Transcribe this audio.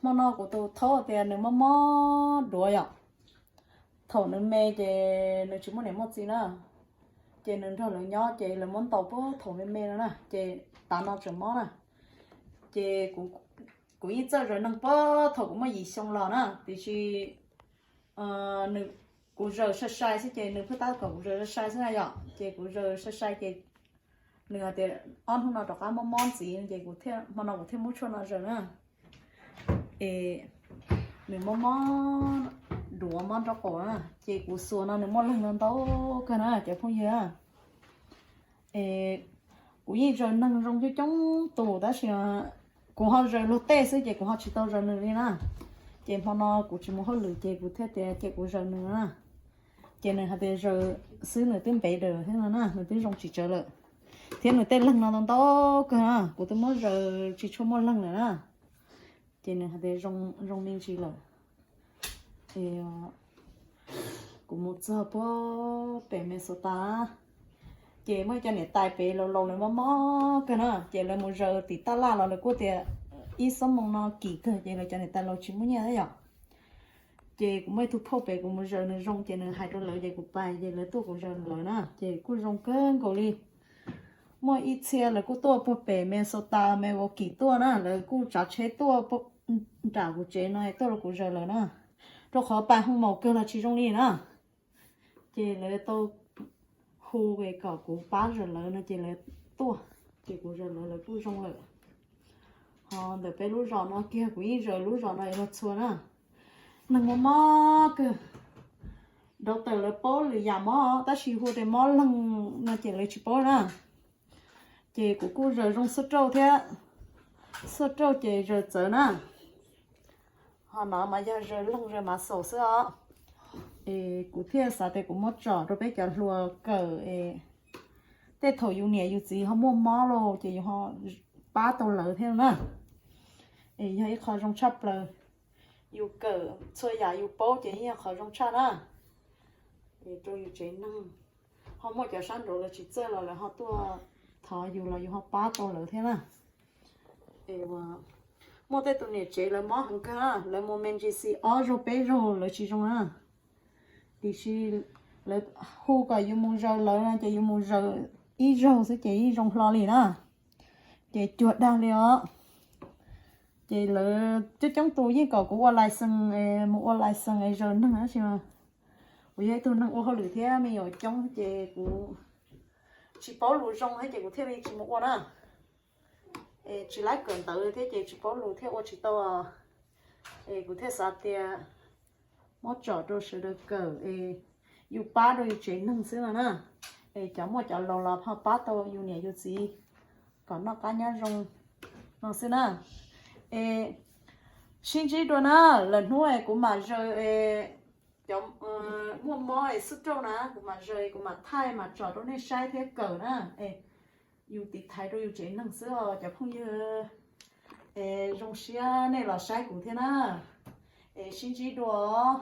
Hmo no kuv tus thaub tias nws mob mob duav yom. Thaum nws me ces nws tsis muaj niam muaj txiv na, ces nws nrog lawv nyob ces lawv muab ntaus puag thaum me me no na, ces tav no tseem mob na. Ces kuv yeej txawj zaws neeg puag thaum kuv muaj yim xyoo los na, tiam sis nws, kuv zaws sai sai xwb ces nws pheej tab kom kuv zaws sai sai xwb na yom, ces kuv zaws sai sai ces nws hais tias ob hnub no rov qab mob mob ntxiv ces kuv thiaj, hmo no kuv thiaj muab tshuaj no zaws na. Es nws mob mob duav mob nraub qaum na, ces kuv xuas no nws muaj leeg no ntau kawg na cov phooj ywg. Es kuv yeej zaws neeg zoo coob coob tus tab sis kuv ho zaws luag tej xwb ces kuv ho tsis tau zaws nws li na. Ces hmo no kuv tsis mus hauj lwm ces kuv thiaj tias ces kuv zaws nws na. Ces nws hais tias zaws xwb nws twb npev daws thiab no na, nws twb zoo tsis tsawv lawm. Thiab nws tej leeg no ntau ntau kawg na, kuv twb muab zaws tsis tshua muaj leeg lawm na. Ces nws hais tias zoo me ntsis lawm. Kuv mus txog puag pem Minnesota, ces muaj ib co niam tais pem laus laus lawv mob mob kawg na, ces lawv mus zaws tim taj laj los lawv kuj tias ib xuab moos no kim kawg ces lawv cov niam tais laus tsis muaj nyiaj thiab yom. Ces kuv muaj ib tug phauj pem kuv mus zaws nws zoo ces nws hais rau lawv ces kuv pais ces lawv tuaj kuv zaws lawv na ces kuj zoo kawg nkaus li. Muaj ib txhia lawv kuj tuaj puag pem Minnesota Milwaukee tuaj na, lawv kuj tsav tsheb tuaj nram kuv tsev no tuaj rau kuv zaws lawv na, rau qhov pais hoo maum kawg los tsis zoo li na. Ces lawv tau hu kom kuv pab zaws lawv no ces lawv tuaj, ces kuv zaws lawv lawv kuj zoo lawm. Ho ntawm peb lub zos no kiag kuv yeej zaws lub zos no los txhua na. Neeg mob mob kawg, doctor lawv paub lwm yam mob tab sis hu tias mob leeg no ces lawv tsis paub na. Ces kuv kuj zaws zoo xub rauj thiab, xub rauj ces zaws txawv na. Ho no mas yog zaws leeg zaws mav xaum xwb os. Es kuv thiaj xav tias kuv muab tsom rau peb cov hluas kawm es tej thaum yus niam yus txiv ho muaj mob los ces yus ho pab tau lawv thiab na. Es yog ib qho zoo tshaj plaws, yus kawm txhua yam yus paub ces yeej yog qhov zoo tshaj na. Es rau yus tsev neeg, ho muaj cov sab nraud lawv tsis txawj los lawv ho tuaj thov yus los yus ho pab tau lawv thiab na. Es muaj tej tus niam tsev lawv mob heev kawg na, lawv mus me ntsis xis ob zaug peb zaug lawv tsis zoo na. Tiam sis lawv hu kom yus mus zaws lawv no ces yus mus zaws ib zaug xwb ces yeej zoo hlo li na. Ces cuag dag li os. Ces lawv coob coob tus yeej kom kuv ua license, mus ua license es zaws neeg tab sis kuv yog ib tug neeg ua hauj lwm thiab me nyuam coob ces kuv tsis paub lus zoo thiab ces kuv thiaj li tsis mus ua na. Es tsis laib kawm ntawv thiab ces tsis paub lus thiab ua tsis tau. Es kuv thiaj xav tias muab tsom rau sawv daws kawm es yus pab rau yus tsev neeg xwb no na. Es cov muaj cov laus los ho pab tau yus niam yus txiv kom noj qab nyob zoo no xwb na. Es sib ntsib dua na, lwm hnub es kuv mam zaws es cov muaj mob es xub rauj na, kuv mam zaws kuv mam thaij mam tsom rau nej saib thiab kawm na. Es yus tiv thaiv rau yus tsev neeg xwb os cov phooj ywg. Es zoo siab nej los saib kuv thiab na. Es sib ntsib dua os.